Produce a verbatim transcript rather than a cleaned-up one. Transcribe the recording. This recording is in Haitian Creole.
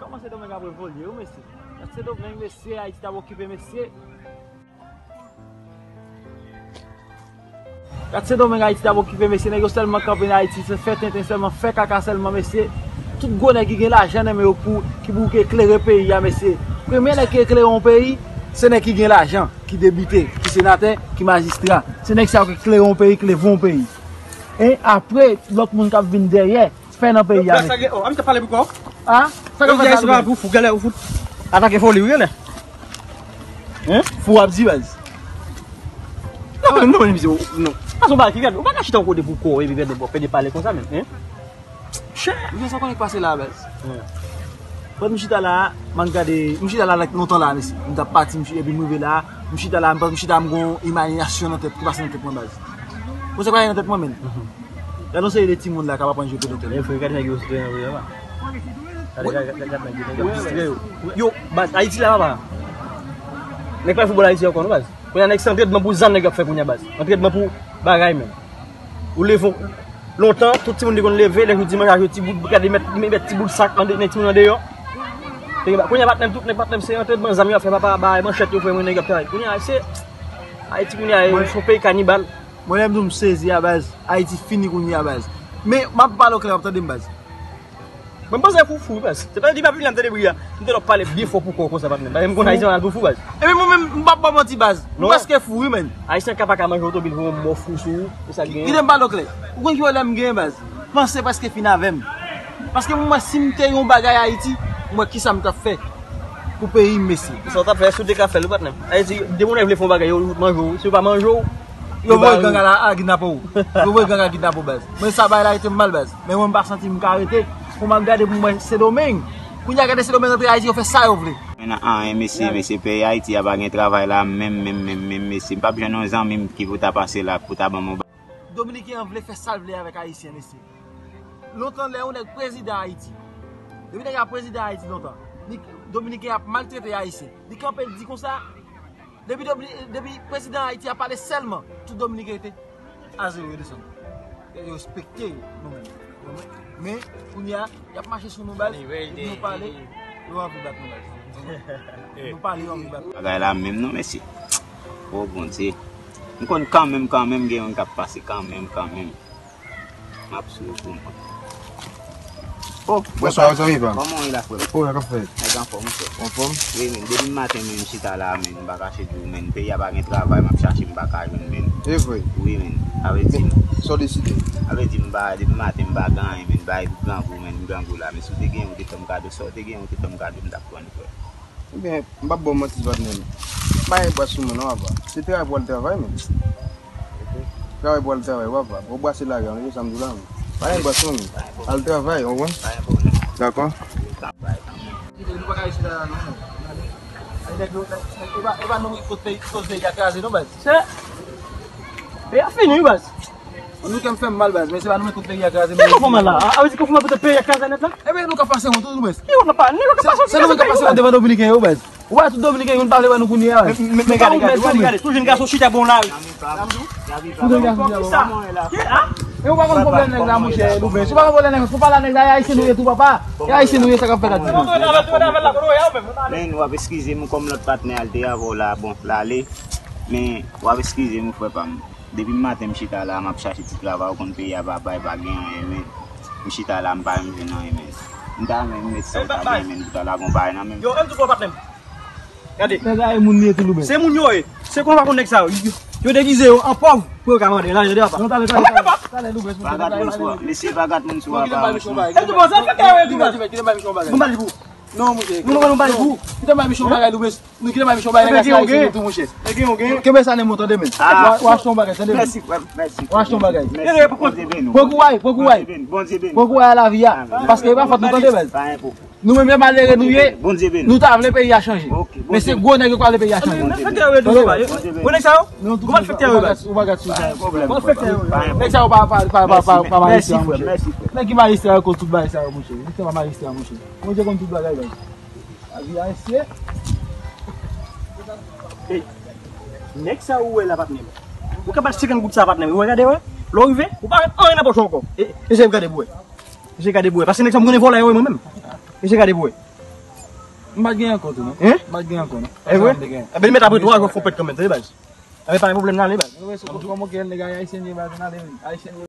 Kòman Sendomeng ap evolye wi mesye. Sendomeng mesye, Ayiti t ap okipe mesye. Gad Sendomeng, Ayiti t ap okipe mesye, nèg yo sèlman kanpe nan Ayiti, se fè tenten sèlman, fè kaka sèlman mesye. Tout gwo nèg ki gen lajan nan men yo pou, ki pou eklere peyi a mesye. Premye nèg ki eklere yon peyi, se nèg ki gen lajan, ki depite, ki senatè, ki majistra. Se nèg sa yo ki eklere yon peyi, ki leve yon peyi. E apre, lòt moun k ap vin dèyè, fè nan peyi a mesye. Sa gen, oh, a misye pale pou kò? A? Sa k ap fèt la, Ayisyen pa pou fou, gèlè ou fout. Atake foli wi gèlè. Hein? Fou ap di baz. Non, non, non, misye, non. Sa se yon bagay ki gade, ou pa ka chita yon kote pou kò w epi gade, bon, pede pale konsa menm, hein? Chè! Misye sa konnen k pase la baz. Pandan m chita la, m ap gade, m chita la lontan la mesye. M t ap pati, m chi-, epi m rive la, m chita la, m panse m chita, m gon imajenasyon nan tèt, ki pase nan tèt mwen baz. Ou se pa nan tèt mwen menm. Gade yon seri de timoun la k ap aprann jwe pelote. E vre, gade nèg yo sou teren an vrèman. Gade, gade, gade, gade nèg yo, nèg yo ap distrè yo. Yo, baz, Ayiti la papa. Nèg pa foutbòl Ayiti ankò non baz. Kounye a nèg se antrenman pou zam nèg ap fè kounye a baz. Antrenman pou bagay menm. Ou leve lontan, tout timoun te konn leve, lè jou dimanch a jwe ti bout, gade met, met ti bout sak nan timoun andeyò. Kounye a patnè m tout, nèg patnè m se antrenman zam yo ap fè papa, bay manchèt yo frè mwen nèg ap travay. Kounye a se Ayiti kounye a se yon peyi kanibal. Mwen lè m di w m sezi a baz, Ayiti fini kounye a baz. Men m ap pale w klè, w ap tande m baz. Mwen m panse fou fou wi baz. Se pa di m ap vin la m tande bri a. M te lòk pale byen fò pou kò w konsa patnè m. Paske m konn Ayisyen mal pou fou baz. Epi mwen menm m p ap ba w manti baz. M prèske fou wi menn. Ayisyen kapab ka manje otobil pou yon mò fou sou ou, se sa k genyen. Kite m pale w klè. Ou konn ki pwoblèm m genyen baz? Panse prèske fin avè m. Paske mwen si m te yon bagay Ayiti, mwen kisa m t ap fè pou peyi m mesye. Sa w t ap fè si w te ka fè l wi patnè m. Ayiti, depi yon nèg vle fè yon bagay, yo manje w. Si yo pa manje w, Yo voye gang al kidnape w. Yo voye gang al kidnape w baz. Men sa bay la rete m mal baz. Men mwen m pa santi m ka rete. Pou m ap gade pou m wè Sendomeng. Kounye a gade Sendomeng antre Ayiti yo fè sa yo vle. Men nan anyen mesye, mesye peyi Ayiti a pa gen travay la menm, menm, menm, menm mesye. M p ap jwenn yon zanmi m ki pou ta pase la pou ta ban m yon ba- Dominiken an vle fè sa l vle avèk Ayisyen mesye. Lontan lè yon nèg prezidan Ayiti. Depi nèg la prezidan Ayiti lontan. Li, Dominiken ap maltrete Ayisyen. Li kanpe l di konsa, Depi, depi, depi prezidan Ayiti a pale sèlman, tout Dominiken rete a zewo, yo desann. Yo respekte nou menm. Men, kounye a, y ap mache sou nou baz, epi nou pale, yo anvi bat nou baz. Nou pale, yo anvi bat nou. Bagay la menm non, mesye. O Bondye. M konn kanmenm, kanmenm, gen youn k ap pase kanmenm, kanmenm. M ap sou pou mwen. Oh, bonswa, zanmi pa m. Kòman w ye la, frè m? Oh, sa k ap fèt? Nèg anfòm, wi, frè. Anfòm? Wi, men, depi maten, men, m chita la, men, m pa kache di w, men, peyi a pa gen travay, m ap chache, m pa ka jwenn, men. E vre? Wi, men, sa vle di. Sa w deside? Sa vle di, m pa, depi maten, m pa gen anyen, men, bay grangou, men, m grangou la, men, si w te gen, ou te fè m kado, sa w te gen, ou te fè m kado, m t ap pran li, frè. Ebyen, m p ap ba w manti, patnè m. M pa gen bwa sou mwen non, papa. Se travay pou w al travay, men. Travay pou w al travay, papa. Ou brase lari a, ou sa m di w la, men. Pa gen bwa sou mwen. Al travay, ou konprann? Dakò. Nou pa ka rete la, non. Nèg yo, e pa, e pa nou ki koz peyi, koz peyi a kraze, non, baz. Se, peyi a fini, wi, baz. Nou kè m fè m mal baz, men se pa nou menm tout peyi a kraze. Kè nou fè mal la? A, a vle di kè w fè mal poutèt peyi a kraze nèt la? Ebyen nou ka pase wont tou, Loubens. Ki wont n ap pase? Nou ka pase wont. Se nou menm ka pase wont devan Dominiken yo baz. Ou wè tout Dominiken yo pa vle wè nou kounye a baz. Men gade, gade, gade, tout jèn gason chita bò lari. Tout jèn gason chita bò. E ou pa konn pwoblèm nèg la monchè Loubens. Ou pa konn pwoblèm nèg la, fò pale a nèg la, e Ayisyen nou ye tou papa. E Ayisyen nou ye, sa k ap fèt la tou. Men w ap eskize m kòm lòt patnè a l te avè w la, bon, l ale. Men w ap eskize m wi frè pa m. Depi maten m chita la, m ap chache ti travay, ou konn peyi a pa bay, pa gen anyen, men m chita la, m pa janm jwenn anyen, men m ta renmen m met sa w ta gen, men m ta la gon bagay nan men m. Yo, ann di w patnè m. Gade. Nèg la e moun li ye tou, Loubens. Se moun yo ye. Se kon w pa konn nèg sa yo. Yo, yo degize yo an pòv pou yo ka mande. Tande, tande, tande, tande, Loubens. Pa gad moun sou a. Mesye, pa gad moun sou a, pa gad moun sou a. Ann di w sa, fè kè yo tou, baz. Bon, m ba li pou. Non, monchè. Nou, nou, nou ba li pou. Kite m bay misyon bagay, Loubens. Nou kite m bay misyon bagay, nèg la se Ayisyen nou tou, monchè. Kenbe sa nan men w, tande, men. W a achte yon bagay, tande, men. Mèsi, frè m, mèsi. W a achte yon bagay. Pran kou a, pran kou a. Pran kou a lavi a. Paske e pa fòt nou, tande, baz. Nou menm, lè malere nou ye, nou ta vle peyi a chanje. Men se gwo nèg yo k pa vle peyi a chanje. Malfektè yo ye tou, papa. Gwo nèg sa yo, gwo malfektè yo ye, baz. Malfektè yo ye. Nèg sa yo pa, pa, pa, pa, pa, pa majistra, monchè. Nèg ki majistra yo koz tout bagay sa yo, monchè. Nèg sa pa majistra, monchè. Bondye konn tout bagay, baz. Lavi a mesye. Ey, nèg sa ou wè la, patnè m. Ou ka bay senkant goud sa, patnè m. Ou wè, gade, wè. Lè w rive, ou pa gen anyen nan pòch ou ankò. E, e se gade pou wè. E se gade pou wè. Paske nèg sa m konnen vòlè yo, mwen menm. E se gade pou wè. M pa t gen ankò tou non. Hein? M pa t gen ankò non. E vre? Sa m te gen. Ebyen li met apre twa gwo fopèt kanmenm, tande baz. Ebyen pa gen pwoblèm nan ale baz. Mwen wè se kòm okenn nèg ayisyen ye baz nan ale ayisyen.